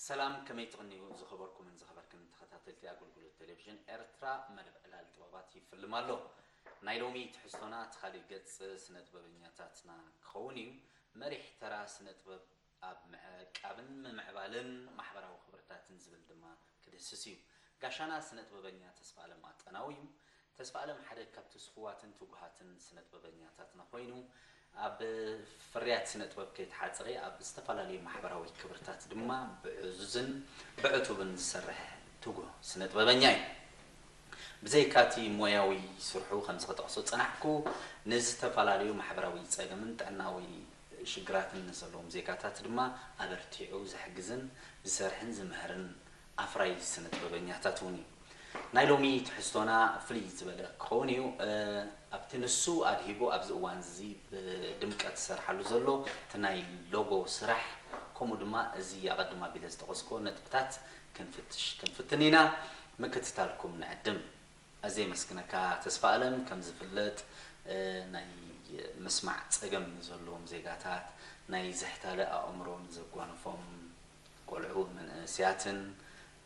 ሰላም፣ ከመይ ትቕንዩ ዝኸበርኩምን ዝኸበርክን ተኸታተልቲ ኣገልግሎት ቴሌቪዥን ኤርትራ? መደብ ዕላል ጥበባት ይፍልም ኣሎ። ናይ ሎሚ ትሕዝቶና እቲ ካልእ ገጽ ስነ ጥበበኛታትና ክኸውን እዩ። መሪሕ ተራ ስነ ጥበብ ኣብ ምዕቃብን ምምዕባልን ማሕበራዊ ክብርታትን ዝብል ድማ ክድህስስ እዩ። ጋሻና ስነ ጥበበኛ ተስፋ ኣለም ኣጠናዊ እዩ። ተስፋ ኣለም ሓደ ካብቲ ስፉዋትን ትጉሃትን ስነ ጥበበኛታትና ኮይኑ፣ ኣብ ፍርያት ስነ ጥበብ ከይተሓጽረ ኣብ ዝተፈላለዩ ማሕበራዊ ክብርታት ድማ ብዕዙዝን ብዕቱብን ዝሰርሕ ትጉህ ስነ ጥበበኛ እዩ። ብዘይካቲ ሞያዊ ስርሑ ከምዚ ክጠቕሶ ጸናሕኩ፣ ንዝተፈላለዩ ማሕበራዊ ጸገምን ጥዕናዊ ሽግራትን ንዘለዎም ዜጋታት ድማ ኣበርቲዑ ዝሕግዝን ዝሰርሕን ዝምህርን ኣፍራይ ስነ ጥበበኛታት እውን እዩ። ናይ ሎሚ ትሕዝቶና ፍልይ ዝበለ ክኸውን እዩ። እ፣ ኣብቲ ንሱ ኣድሂቡ ኣብዚ እዋን እዚ ብድምቀት ዝሰርሓሉ ዘሎ እቲ ናይ ሎጎ ስራሕ፣ ከምኡ ድማ እዚ ኣቐድም ኣቢለ ዝጠቐስኮ ነጥብታት ክንፍትሽ ክንፍትን ኢና። ምክትታልኩም ንዕድም። ኣዝየ የመስግነካ ተስፋ ኣለም። ከም ዝፍለጥ፣ እ፣ ናይ ምስማዕ ጸገም ንዘለዎም ዜጋታት፣ ናይ ዝሕታለ ኣእምሮ ንዘጓነፎም ቆልዑ መንእሰያትን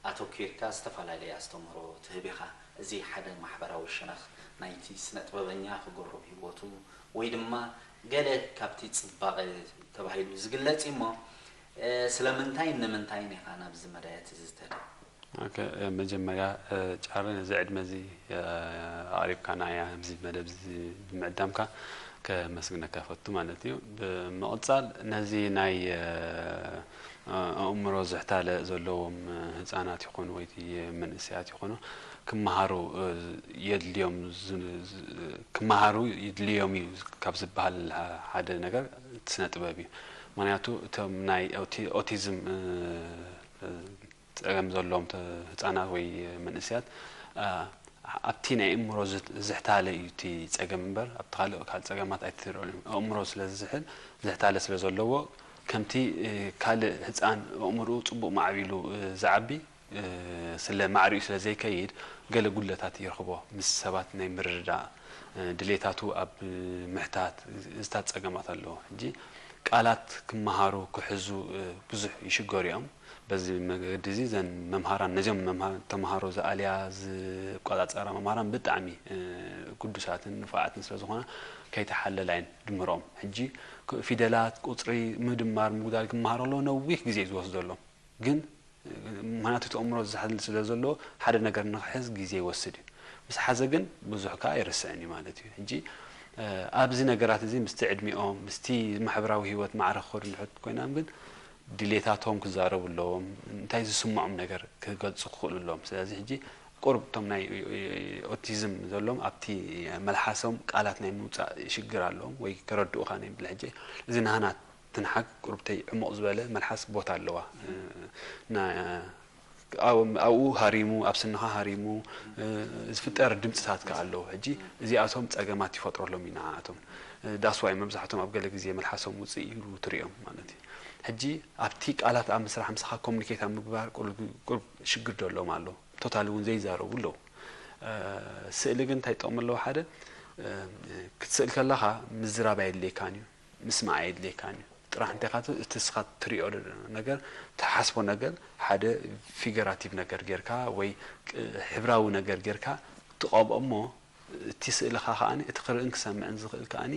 ኣተኲርካ ዝተፈላለየ ኣስተምህሮ ትህብ ኢኻ። እዚ ሓደ ማሕበራዊ ሸነኽ ናይቲ ስነ ጥበበኛ ክገርብ ህይወቱ ወይ ድማ ገለ ካብቲ ጽባቐ ተባሂሉ ዝግለጽ እዩ እሞ፣ እ፣ ስለምንታይን ንምንታይን ኢኻ ናብዚ መዳያት እዚ ዝተደ? ኦኬ፣ እ፣ መጀመርያ፣ እ፣ ጫረ ነዚ ዕድመ እዚ፣ እ፣ ኣቕሪብካና እያ ኣብዚ መደብ እዚ ብምዕዳምካ ከመስግነካ እፈቱ ማለት እዩ። ብምቕጻል ነዚ ናይ፣ እ፣ ኣእምሮ ዝሕታለ ዘለዎም ህጻናት ይኾኑ ወይ መንእሰያት ይኾኑ ክመሃሩ፣ እ፣ የድልዮም ዝ-፣ ዝ-፣ ክመሃሩ ይድልዮም እዩ ካብ ዝበሃል ሓደ ነገር እቲ ስነ ጥበብ እዩ። ምኽንያቱ እቶም ናይ ኦቲ-፣ ኦቲዝም፣ እ፣ እ፣ ጸገም ዘለዎም ተ-፣ ህጻናት ወይ መንእሰያት፣ እ፣ ኣብቲ ናይ ኣእምሮ ዝት-፣ ዝሕታለ እዩ እቲ ጸገም እምበር ኣብቲ ካልእ ካልእ ጸገማት ኣይትርእዮን እዮም። ኣእምሮ ስለ ዝዝሕል፣ ዝሕታለ ስለ ዘለዎ ከምቲ፣ እ፣ ካልእ ህጻን ኣእምሮኡ ጽቡቕ ማዕቢሉ፣ እ፣ ዝዓቢ፣ እ፣ ስለ ማዕሪኡ ስለ ዘይከይድ ገለ ጉድለታት ይረኽቦ። ምስ ሰባት ናይ ምርድዳእ፣ እ፣ ድሌታቱ ኣብ ምሕታት፣ እዚታት ጸገማት ኣለዎ። ሕጂ ቃላት ክመሃሩ ክሕዙ፣ እ፣ ብዙሕ ይሽገሩ እዮም። በዚ መገዲ እዚ እዘን መምሃራን ነዚኦም መምሃ-፣ ተምሃሮ ዝኣልያ ዝቆጻጸራ መምሃራን ብጣዕሚ፣ እ፣ ግዱሳትን ንፉዓትን ስለ ዝኾና ከይተሓለላ እየን ድምርኦም። ሕጂ ክ-፣ ፊደላት፣ ቁጽሪ፣ ምድማር፣ ምጉዳል ክመሃሩ ኣለዉ ነዊሕ ግዜ እዩ ዝወስደሎም። ግን ምኽንያቱ እቲ ኣእምሮ ዝሓል ስለ ዘሎ ሓደ ነገር ንኽሕዝ ግዜ ይወስድ እዩ። ምስ ሓዘ ግን ብዙሕ ከኣ ኣይርስዕን እዩ ማለት እዩ። ሕጂ፣ እ፣ ኣብዚ ነገራት እዚ ምስቲ ዕድሚኦም፣ ምስቲ ማሕበራዊ ህይወት ማዕረ ክኸዱ እንድሕር ኮይኖም ግን ድሌታቶም ክዛረቡ ኣለዎም፣ እንታይ ዝስምዖም ነገር ክገልጹ ክኽእሉ ኣለዎም። ስለዚ ሕጂ ቁሩብ እቶም ናይ ኦቲዝም ዘለዎም ኣብቲ መልሓሶም ቃላት ናይ ምውጻእ ሽግር ኣለዎም ወይ ከረድኡኻ ናይ ብለ። ሕጂ እዚ ናህና ትንሓግ ቁርብተይ ዕሙቕ ዝበለ መልሓስ ቦታ ኣለዋ። እ፣ ና-፣ ኣብ-፣ ኣብኡ ሃሪሙ፣ ኣብ ስንኻ ሃሪሙ፣ እ፣ ዝፍጠር ድምፅታት ከኣ ኣለዉ። ሕጂ እዚኣቶም ጸገማት ይፈጥረሎም እዩ ንዓኣቶም። እ፣ that's why መብዛሕቶም ኣብ ገለ ግዜ መልሓሶም ውፅእ ኢሉ ትሪኦም ማለት እዩ። ሕጂ ኣብቲ ቃላት ኣብ ምስራሕ ምሳኻ ኮሙኒኬት ኣብ ምግባር ቁሩብ፣ ቁሩብ ሽግር ዶ ኣለዎም ኣሎ። ቶታሊ እውን ዘይዛረቡ ኣለዉ። እ፣ ስእሊ ግን እንታይ ጥቕሚ ኣለዎ? ሓደ፣ እ፣ ክትስእል ከለኻ ምዝራብ ኣየድልየካን እዩ። ምስማዕ ኣየድልየካን እዩ። ጥራሕ እንታይ ኢኻ ት-፣ እቲ ንስኻ ትሪኦ ነገር፣ ትሓስቦ ነገር፣ ሓደ ፊገራቲቭ ነገር ጌርካ ወይ ቅ-፣ ሕብራዊ ነገር ጌርካ ትቐብኦ እሞ፣ እቲ ስእልኻ ከኣኒ፣ እቲ ክርእን ክሰምዕን ዝኽእል ከኣኒ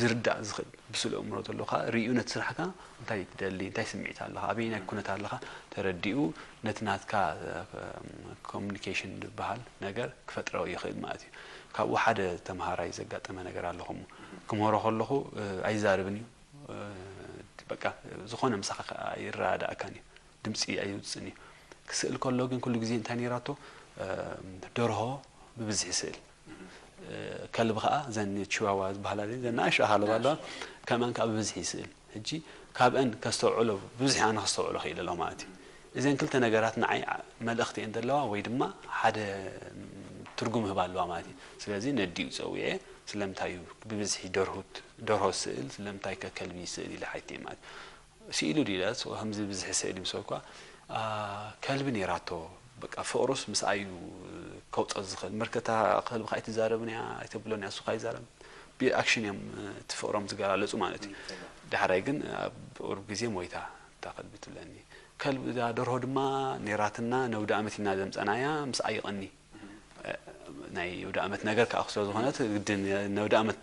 ዝርዳእ ዝኽእል ብስሉእ ኣእምሮ ዘሎ ከኣ ርእዩ ነቲ ስራሕካ እንታይ ትደሊ፣ እንታይ ስምዒት ኣለኻ፣ ኣበየናይ ኩነት ኣለኻ ተረዲኡ ነቲ ናትካ፣ እ፣ ኮሙኒኬሽን ዝበሃል ነገር ክፈጥሮ ይኽእል ማለት እዩ። ካብኡ ሓደ ተምሃራይ ዘጋጠመ ነገር ኣለኹም። ክምህሮ ከለኹ፣ እ፣ ኣይዛረብን እዩ። እ፣ በቃ፣ ዝኾነ ምሳኻ ከኣ ኣይረዳእካን እዩ። ድምጺ ኣይውጽእን እዩ። ክስእል ከሎ ግን ኩሉ ግዜ እንታይ ነይራቶ? እ፣ ደርሆ ብብዝሒ ይስእል። እ፣ ከልቢ ከኣ፣ እዘን ቺዋዋ ዝበሃላ፣ እዘን ንኣሽቱ ኣኻልብ ኣለዋ፣ ከምኣን ከኣ ብብዝሒ ይስእል። ሕጂ ካብአን ከስተውዕሎ፣ ብብዝሒ ኣነ ከስተውዕሎ ክኢለ ኣለኹ ማለት እዩ። እዘን ክልተ ነገራት ንዓይ ዓ-፣ መልእኽቲ እየን ዘለዋ፣ ወይ ድማ ሓደ ትርጉም ይህባ ኣለዋ ማለት እዩ። ስለዚ ነዲኡ ጸዊዐ፣ ስለምንታይ እዩ ብብዝሒ ደርሁት-፣ ደርሆ ስእል፣ ስለምንታይ ከ ከልቢ ይስእል ኢለ ሓቲተ ማለት እዩ። ስኢሉ ድዩ ኢለ፣ ከምዚ ብዝሒ ስእል ምስ በልኳ፣ ኣ፣ ከልቢ ነይራቶ፣ በቃ ፍቕሩስ ምስኣ እዩ ከውጽኦ ዝኽእል። ምርክታ ከልቢ ከኣ ኣይትዛረብን እያ፣ ኣይተብሎን እያ፣ እሱ ከኣ ይዛረብ። ብኣክሽን እዮም እቲ ፍቕሮም ዝገላለጹ ማለት እዩ። ዳሕራይ ግን ኣብ ቁሩብ ግዜ ሞይታ እታ ከልቢ ትብለኒ። ከልቢ እዛ ደርሆ ድማ ነይራትና፣ ነውዲ ኣመት ኢና ዘምጸናያ፣ ምስኣ ይቐኒ። ናይ ውደ ኣመት ነገር ከዓ ስለ ዝኾነት ግድን ነውደ ኣመት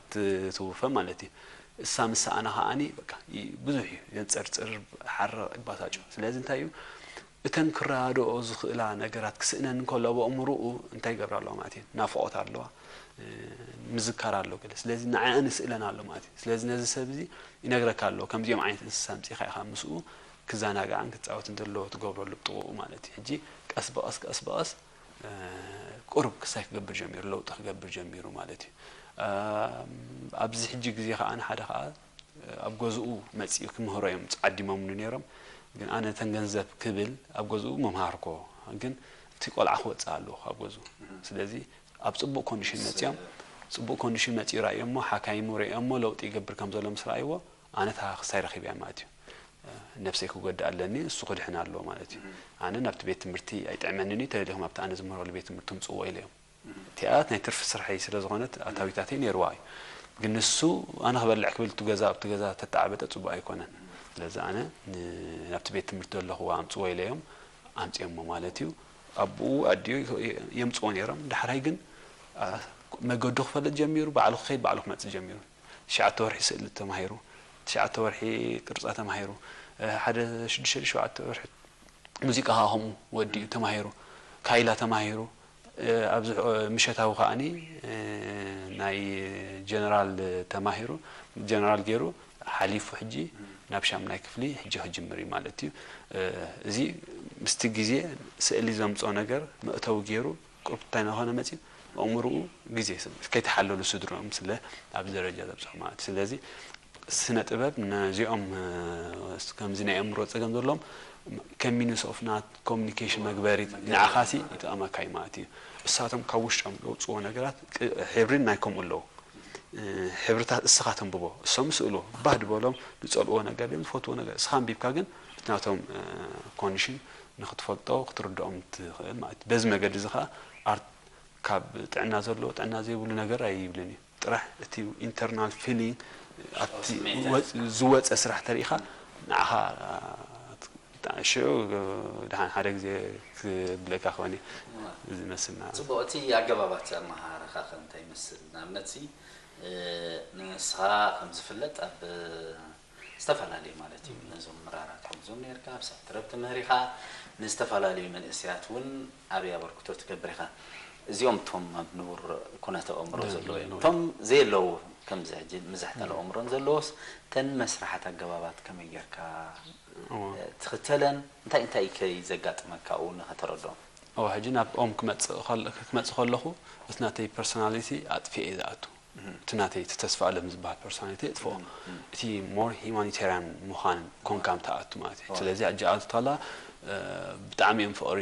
ትውፈ ማለት እዩ። እሳ ምስ ሰኣና ከዓኒ በቃ ብዙሕ እዩ ዘንፀርፅር፣ ሓረቕ፣ ይባሳጮ። ስለዚ እንታይ እዩ እተን ክረዳድኦ ዝኽእላ ነገራት ክስእነን እንከሎ ብኣእምርኡ እንታይ ይገብራ ኣለዋ ማለት እዩ? ናፍቖት ኣለዋ፣ ምዝካር ኣሎ ገለ። ስለዚ ንዓኣን ይስእለን ኣሎ ማለት እዩ። ስለዚ ነዚ ሰብ እዚ ይነግረካ ኣሎ፣ ከምዚኦም ዓይነት እንስሳ ኣምፂእኻ ኢኻ ምስኡ ክዘናግዓን ክፃወትን ዘለዎ ትገብረሉ ብጥቕኡ ማለት እዩ። ሕጂ ቀስ ብቐስ ቀስ ብቐስ ቁሩብ ክሳይ ክገብር ጀሚሩ፣ ለውጢ ክገብር ጀሚሩ ማለት እዩ። ኣብዚ ሕጂ ግዜ ከዓ ሓደ ከዓ ኣብ ገዝኡ መፂኡ ክምህሮ እዮም ዓዲሞምኒ ነይሮም። ግን ኣነ እተን ገንዘብ ክብል ኣብ ገዝኡ መምሃርኮ፣ ግን እቲ ቆልዓ ክወፅእ ኣለዎ ካብ ገዝኡ። ስለዚ ኣብ ፅቡቅ ኮንዲሽን መፂኦም፣ ፅቡቅ ኮንዲሽን መፂኡ ራእዮሞ፣ ሓካይሙ ሪኦሞ ለውጢ ይገብር ከም ዘሎ ምስ ረኣይዎ ኣነ እታ ክሳይ ረኺበያ ማለት እዩ። ነብሰይ ክጎድእ ኣለኒ፣ እሱ ክድሕን ኣለዎ ማለት እዩ። ኣነ ናብቲ ቤት ትምህርቲ ኣይጥዕመንን እዩ፣ ተደሊኹም ኣብቲ ኣነ ዝምህረሉ ቤት ትምህርቲ ትምፅዎ ኢለዮም። እቲኣ ናይ ትርፊ ስርሐይ ስለ ዝኾነት ኣታዊታተይ ነይርዋ እዩ። ግን ንሱ ኣነ ክበልዕ ክብል እቲ ገዛ ኣብቲ ገዛ ተተዓበጠ ፅቡቅ ኣይኮነን። ስለዚ ኣነ ን- ናብቲ ቤት ትምህርቲ ዘለኽዎ ኣምፅዎ ኢለዮም፣ ኣምፅዮሞ ማለት እዩ። ኣቦኡ ኣዲኡ የምፅዎ ነይሮም። ዳሕራይ ግን መገዱ ክፈልጥ ጀሚሩ፣ ባዕሉ ክኸይድ ባዕሉ ክመፅእ ጀሚሩ። ትሽዓተ ወርሒ ስእሊ ተማሂሩ፣ ትሽዓተ ወርሒ ቅርፃ ተማሂሩ፣ ሓደ ሽዱሽተ ሸውዓተ ወርሒ ሙዚቃ ከዓ ከምኡ ወዲኡ ተማሂሩ፣ ካይላ ተማሂሩ፣ ኣብዚ ምሸታዊ ከዓኒ ናይ ጀነራል ተማሂሩ፣ ጀነራል ገይሩ ሓሊፉ ሕጂ ናብ ሻምናይ ክፍሊ ሕጂ ክጅምር እዩ ማለት እዩ። እዚ ምስቲ ግዜ ስእሊ ዘምፅኦ ነገር መእተዊ ገይሩ ቁሩብ እንታይ እናኾነ መፂኡ ኣእምርኡ ግዜ ከይተሓለሉ ስድርኦም ስለ ኣብዚ ደረጃ ዘብፅሑ ማለት እዩ። ስለዚ ስነ ጥበብ ነዚኦም ከምዚ ናይ ኣእምሮ ፀገም ዘለዎም ከም ሚንስ ኦፍ ናት ኮሚኒኬሽን መግበሪ ንዓኻሲ ይጠቕመካ እዩ ማለት እዩ። እሳቶም ካብ ውሽጦም ዘውፅዎ ነገራት ሕብሪን ናይ ከምኡ ኣለዉ ሕብርታት እስኻ ተንብቦ እሶም ስእሉ ባህ ድበሎም ዝፀልዎ ነገር ድም ዝፈትዎ ነገር እስኻ ኣንቢብካ ግን እቲ ናቶም ኮንዲሽን ንክትፈልጦ ክትርድኦም ትኽእል ማለት እዩ። በዚ መገዲ እዚ ከዓ ኣርት ካብ ጥዕና ዘለዎ ጥዕና ዘይብሉ ነገር ኣይብልን እዩ። ጥራሕ እቲ ኢንተርናል ፊሊንግ ኣብቲ ዝወፀ ስራሕ ተሪኢኻ ንዓኻ ሽዑ ድሓን ሓደ ግዜ ክብለካ ክኾን እዩ ዝመስልና። ፅቡቅ። እቲ ኣገባባት ኣመሃህራኻ ከ እንታይ ይመስል? ንኣብነት ንስኻ ከም ዝፍለጥ ኣብ ዝተፈላለዩ ማለት እዩ ነዞም ምራራት ከምዞም ነርካ ኣብ ሳትረብ ትምህር ኢኻ ንዝተፈላለዩ መንእሰያት እውን ዓብይ ኣበርክቶ ትገብር ኢኻ። እዚኦም እቶም ኣብ ንቡር ኩነተ ኣእምሮ ዘለዉ እዮም። እቶም ዘየለዉ ከምዚ ሕጂ ምዝሕታል ኣእምሮን ዘለዎስ እተን መስራሓት ኣገባባት ከመይ ጌርካ ትኽተለን እንታይ እንታይ ከ ዘጋጥመካ ኣብኡ ንኸተረድኦም? እወ ሕጂ ናብ ኦም ክመጽእ ከለኹ እቲ ናተይ ፐርሶናሊቲ ኣጥፊኤ እየ ዝኣቱ። እቲ ናተይ እቲ ተስፋ ኣለም ዝበሃል ፐርሶናሊቲ የጥፍኦ። እቲ ሞር ሂማኒቴርያን ምዃን ኮንካ ምተኣቱ ማለት እዩ። ስለዚ ሕጂ ኣትካላ ብጣዕሚ እዮም ፍቕሪ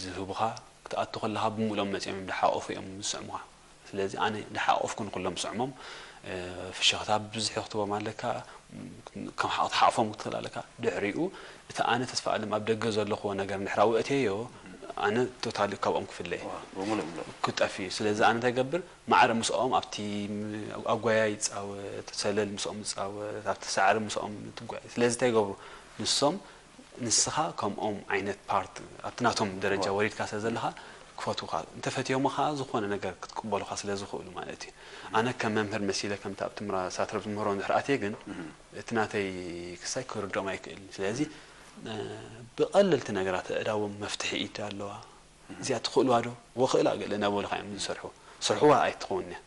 ዝህቡኻ ክትኣቱ ከለኻ ብምሉኦም መጺኦም እዮም ዝሓቆፉ እዮም ዝስዕሙኻ። ስለዚ ኣነ እንዳሓቆፍኩ ንኩሎም ስዕሞም ፍሽኽታ ብብዝሒ ክትቦም ኣለካ ከም ሓቅ ትሓቅፎም ክትኽእል ኣለካ ድሕሪኡ እቲ ኣነ ተስፋ ኣለም ኣብ ደገ ዘለኹዎ ነገር እንድሕር ኣውእተዮ ኣነ ቶታሊ ካብኦም ክፍለ እየ ብምሉእ ምሉእ ክጠፍ እዩ ስለዚ ኣነ እንታይ ገብር ማዕረ ምስኦም ኣብቲ ኣጓያ ይፃወት ሰለል ምስኦም ይፃወት ኣብቲ ሳዕሪ ምስኦም ትጓየ ስለዚ እንታይ ይገብሩ ንሶም ንስኻ ከምኦም ዓይነት ፓርት ኣብቲ ናቶም ደረጃ ወሪድካ ስለ ዘለኻ ክፈትውኻ እንተፈትዮምኻ ዝኾነ ነገር ክትቅበሉኻ ስለ ዝኽእሉ ማለት እዩ ኣነ ከም መምህር መሲለ ከምቲ ኣብቲ ምራ ሳትረብ ዝምህሮ እንድሕር ኣትየ ግን እቲ ናተይ ክሳይ ክርድኦም ኣይክእልን ስለዚ ብቐለልቲ ነገራት ኣእዳዎም መፍትሒ ኢድ ኣለዋ እዚኣ ትኽእልዋ ዶ ወኽእላ ገለ እናበሉኻ እዮም ዝሰርሑ ስርሕዋ ኣይትኸውን እያ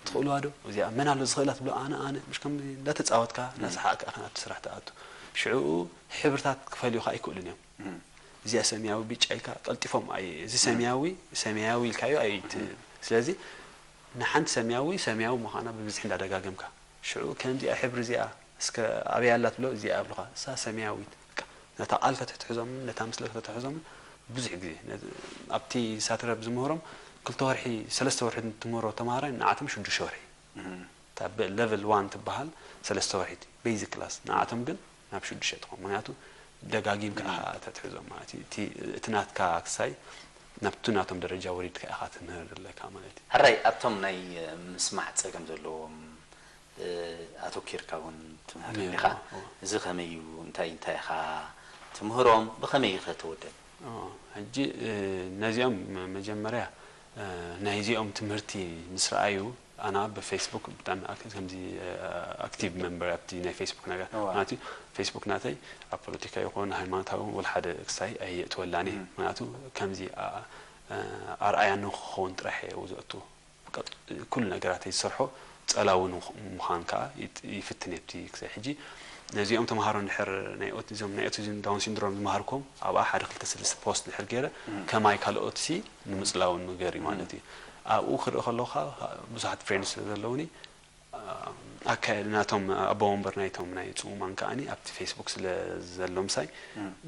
ትኽእልዋ ዶ እዚኣ መን ኣሎ ዝኽእላ ትብሎ ኣነ ኣነ ምሽ ከም እንዳተፃወትካ እንዳሰሓቅካ ኢኻ ናብቲ ስራሕ ትኣቱ ሽዕኡ ሕብርታት ክፈልዩኻ ኣይክእሉን እዮም እዚኣ ሰማያዊ ብጫ ኢልካ ቀልጢፎም ኣይ እዚ ሰማያዊ ሰማያዊ ኢልካዮ ኣይ ስለዚ ንሓንቲ ሰማያዊ ሰማያዊ ምዃና ብብዝሒ እንዳደጋገምካ ሽዑ ከምዚኣ ሕብሪ እዚኣ እስከ ኣበይ ኣላ ትብሎ እዚኣ ኣብልኻ እሳ ሰማያዊት በቃ ነታ ቃል ከተትሕዞምን ነታ ምስለ ከተትሕዞምን ብዙሕ ግዜ ኣብቲ ሳትረብ ዝምህሮም ክልተ ወርሒ ሰለስተ ወርሒ ትምህሮ ተምሃራይ ንዓቶም ሽዱሽተ ወርሒ እታ ሌቨል ዋን ትበሃል ሰለስተ ወርሒ ቤዚክ ክላስ ንዓቶም ግን ናብ ሽዱሽተ ትኾን ምክንያቱ ደጋጊምካ ኢኻ ተትሕዞም ማለት እዩ እቲ ናትካ ክሳይ ናብቲ ናቶም ደረጃ ወሪድካ ኢኻ ትምህር ዘለካ ማለት እዩ ሕራይ ኣብቶም ናይ ምስማዕ ፀገም ዘለዎም ኣተኪርካ እውን ትምህር እንዲኻ እዚ ከመይ እዩ እንታይ እንታይ ኢኻ ትምህሮም ብኸመይ ኢኸ ትውድን? ሕጂ ነዚኦም መጀመርያ ናይዚኦም ትምህርቲ ምስ ረኣዩ ኣና ብፌስቡክ ብጣዕሚ ከምዚ ኣክቲቭ ሜምበር ኣብቲ ናይ ፌስቡክ ነገር ማለት እዩ። ፌስቡክ ናተይ ኣብ ፖለቲካ ይኹን ሃይማኖታዊ ወላ ሓደ ክሳይ ኣየእትወላን እየ። ምክንያቱ ከምዚ ኣርኣያ ንክኸውን ጥራሕ እየ ዘእቱ። ኩሉ ነገራተይ ዝሰርሖ ጸላዊ ምዃን ከዓ ይፍትን እየ። ኣብቲ ክሳይ ሕጂ ነዚኦም ተምሃሮ እንድሕር ናይ ኦቲዝም ናይ ኦቲዝም ዳውን ሲንድሮም ዝመሃርኮም ኣብኣ ሓደ ክልተ ስድስተ ፖስት ድሕር ገይረ ከማይ ካልኦት ሲ ንምጽላውን ምግበር እዩ ማለት እዩ። ኣብኡ ክርኢ ከለኹ ብዙሓት ፍሬንድስ ስለ ዘለውኒ ኣካየድ ናቶም ኣቦ ወንበር ናይቶም ናይ ጽሙማን ከዓኒ ኣብቲ ፌስቡክ ስለ ዘሎ ምሳይ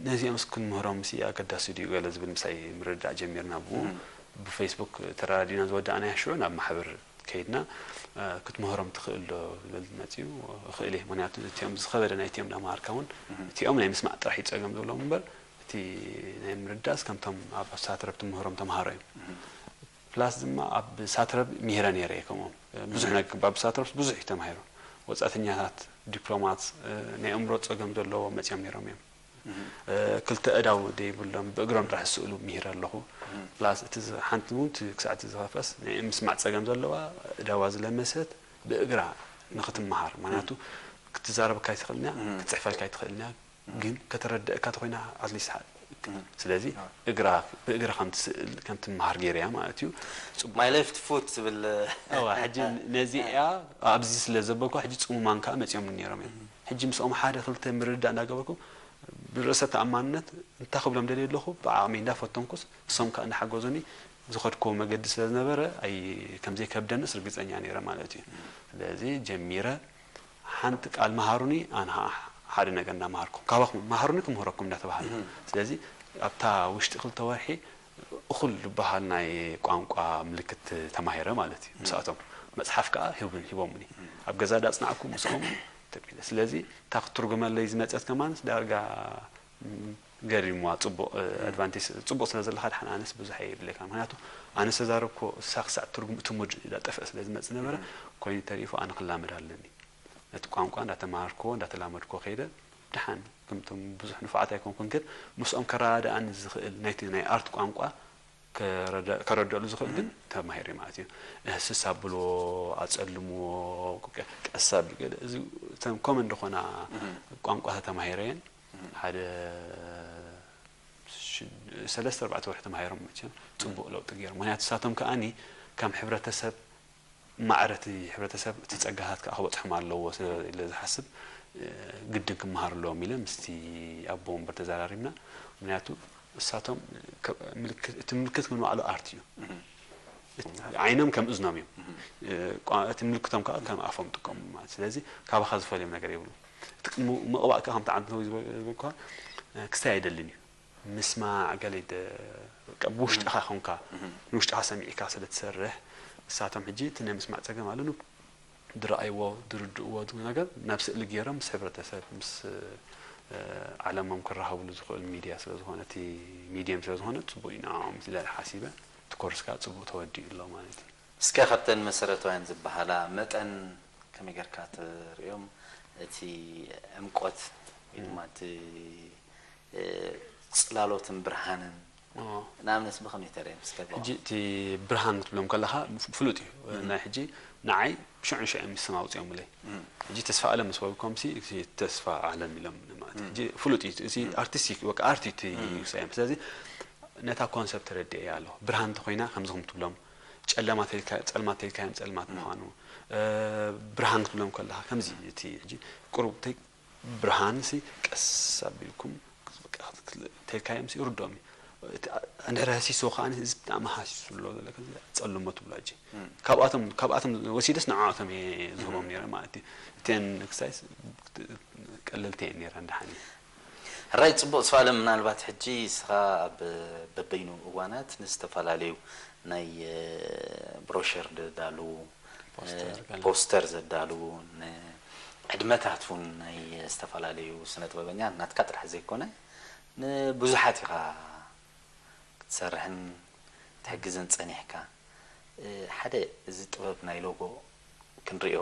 ነዚኦም ክንምህሮም ሲ ኣገዳሲ ድዩ ገለ ዝብል ምሳይ ምርዳእ ጀሚርና ብኡ ብፌስቡክ ተረዳዲና ዝወዳእናዮ ሽዑ ናብ ማሕበር ከይድና ክትምህሮም ትኽእል ዶ ዝብል መፅኡ እኽእል እየ። ምክንያቱ እቲኦም ዝኸበደ ናይ እቲኦም ዳምሃርካ እውን እቲኦም ናይ ምስማዕ ጥራሕ እዩ ፀገም ዘለዎም እምበር እቲ ናይ ምርዳእስ ከምቶም ኣብ ሳትረብ ትምህሮም ተምሃሮ እዮም። ፕላስ ድማ ኣብ ሳትረብ ሚሂረ ነይረ እየ ከምኦም ብዙሕ ነገር ኣብ ሳትረብስ ብዙሕ እዩ ተማሂሩ። ወፃእተኛታት ዲፕሎማት ናይ ኣእምሮ ፀገም ዘለዎ መፅኦም ነይሮም እዮም። ክልተ እዳው ደይብሎም ብእግሮም ጥራሕ ዝስእሉ ምሂረ ኣለኹ። ፕላስ እቲ ሓንቲ እውን ክሳዕ እቲ ዝኸፍአስ ናይ ምስማዕ ፀገም ዘለዋ እዳዋ ዝለመሰት ብእግራ ንክትመሃር ምክንያቱ ክትዛረበካ ኣይትኽእልን እያ ክትፅሕፈልካ ኣይትኽእልን እያ ግን ከተረድእካ ተኮይና ኣትሊስት ስለዚ እግራ ብእግራ ከም ትስእል ከም ትመሃር ገይረያ ማለት እዩ። My left foot ትብል እዋ ሕጂ ነዚ እያ ኣብዚ ስለ ዘበልኩ ሕጂ ፅሙማን ከዓ መፂኦም ነይሮም እዮም። ሕጂ ምስኦም ሓደ ክልተ ምርድዳእ እንዳገበርኩ ብርእሰ ተኣማንነት እንታይ ክብሎም ደልየ ኣለኹ ብዓቕመይ እንዳፈተንኩስ እሶም ከዓ እንዳሓገዙኒ ዝኸድክዎ መገዲ ስለ ዝነበረ ኣይ ከም ዘይከብደንስ ርግፀኛ ነይረ ማለት እዩ። ስለዚ ጀሚረ ሓንቲ ቃል መሃሩኒ ኣነ ከዓ ሓደ ነገር እንዳመሃርኩም ካባኹም መሃሩኒ ክምህረኩም እንዳተባሃለ ስለዚ ኣብታ ውሽጢ ክልተ ወርሒ እኹል ዝበሃል ናይ ቋንቋ ምልክት ተማሂረ ማለት እዩ። ምስኣቶም መፅሓፍ ከዓ ሂቦሙኒ ኣብ ገዛ ዳፅናዕኩ ምስኦም ተቢለ ስለዚ እታ ክትትርጉመለይ ዝመፀት ከማን ዳርጋ ገሪምዋ ፅቡቅ ኣድቫንቴጅ ፅቡቅ ስለ ዘለካ ድሓን ኣነስ ብዙሕ የብለካ ምክንያቱ ኣነ ዝተዛረብኮ እሳ ክሳዕ ትርጉም እቲ ሙድ ዳጠፍአ ስለ ዝመፅእ ነበረ ኮይኑ ተሪፉ ኣነ ክላመድ ኣለኒ ነቲ ቋንቋ እንዳተማሃርኮ እንዳተላመድኮ ከይደ ድሓን ከምቶም ብዙሕ ንፉዓት ኣይኮንኩን ግን ምስኦም ከረዳድኣኒ ዝኽእል ናይቲ ናይ ኣርት ቋንቋ ከረድኣሉ ዝኽእል ግን ተማሂረ ማለት እዩ። እህስስ ኣብልዎ፣ ኣፀልምዎ፣ ቀስ ኣብሊ ገለ እዚ እተን ኮመን ዝኾና ቋንቋታት ተማሂረ እየን። ሓደ ሰለስተ ኣርባዕተ ወርሒ ተማሂሮም መቸም ፅቡቅ ለውጢ ገይሮም። ምክንያቱ ንሳቶም ከዓኒ ከም ሕብረተሰብ ማዕረ እቲ ሕብረተሰብ እቲ ጸጋታት ከዓ ክበጽሖም ኣለዎ ስለ ኢለ ዝሓስብ ግድን ክመሃሩ ኣለዎም ኢለ ምስቲ ኣቦ ወንበር ተዘራሪብና። ምክንያቱ እሳቶም እቲ ምልክት ከም ንባዕሉ ኣርት እዩ። ዓይኖም ከም እዝኖም እዮም። እቲ ምልክቶም ከዓ ከም ኣፎም ጥቀሙ ማለት ስለዚ ካባኻ ዝፈልዮም ነገር የብሉ። እቲ ምቕባእ ከዓ ከምቲ ዓንተዊ ዝበልኳ ክስታይ ኣይደልን እዩ። ምስማዕ ገለ ብውሽጥኻ ኾንካ ንውሽጥኻ ሰሚዕካ ስለ ትሰርሕ እሳቶም ሕጂ እቲ ናይ ምስማዕ ጸገም ኣለኑ ድረኣይዎ ድርድእዎ ነገር ናብ ስእሊ ገይሮም ምስ ሕብረተሰብ ምስ ዓለሞም ክራኸብሉ ዝኽእል ሚድያ ስለ ዝኾነ እቲ ሚድየም ስለ ዝኾነ ጽቡቕ እዩ ንዕኦም ኢለ ሓሲበ እቲ ኮርስ ከዓ ጽቡቕ ተወዲኡ ኣሎ ማለት እዩ። እስከ ካብተን መሰረታውያን ዝበሃላ መጠን ከመይ ጌርካ ትርእዮም እቲ ዕምቆት ወይ ድማ እቲ ጽላሎትን ብርሃንን ንኣብነት ብኸመይ ተርእዮም እስከ ሕጂ እቲ ብርሃን ክትብሎም ከለኻ ፍሉጥ እዩ ናይ ሕጂ ንዓይ ሽዑ ሽዑ ምስ ኣውፅኦምለይ ሕጂ ተስፋ ኣለም ምስ በልኮምሲ ተስፋ ኣለም ኢሎም ማለት ሕጂ ፍሉጥ እዩ እዚ ኣርቲስቲክ በቃ ኣርት እዩ እቲ ስያሜ ስለዚ ነታ ኮንሰፕት ተረዲኤያ ኣለኹ ብርሃን እንተኮይና ከምዚ ከም ትብሎም ጨለማ ተልካ ጸልማት ተልካዮም ጸልማት ምዃኑ ብርሃን ክትብሎም ከለኻ ከምዚ እቲ ሕጂ ቁሩብ ብርሃንሲ ቀስ ኣቢልኩም ተልካዮምሲ ይርድኦም እዩ። እንድሕር ሃሲስዎ ከዓ እዚ ብጣዕሚ ሃሲሱ ኣሎ ዘሎ ጸልሞ ትብሎ ሕጂ ካብኣቶም ካብኣቶም ወሲደስ ንዓኣቶም እየ ዝህቦም ነይረ ማለት እዩ። እተን ክሳይስ ቀለልቲ እየን ነይረን ደሓን እዩ። ሕራይ ጽቡቕ ስፋለ ምናልባት ሕጂ እስኻ ኣብ በበይኑ እዋናት ንዝተፈላለዩ ናይ ብሮሸር ዘዳልዉ ፖስተር ዘዳልዉ ዕድመታት እውን ናይ ዝተፈላለዩ ስነ ጥበበኛ ናትካ ጥራሕ ዘይኮነ ንብዙሓት ኢኻ ክትሰርሕን ክትሕግዝን ፀኒሕካ ሓደ እዚ ጥበብ ናይ ሎጎ ክንሪኦ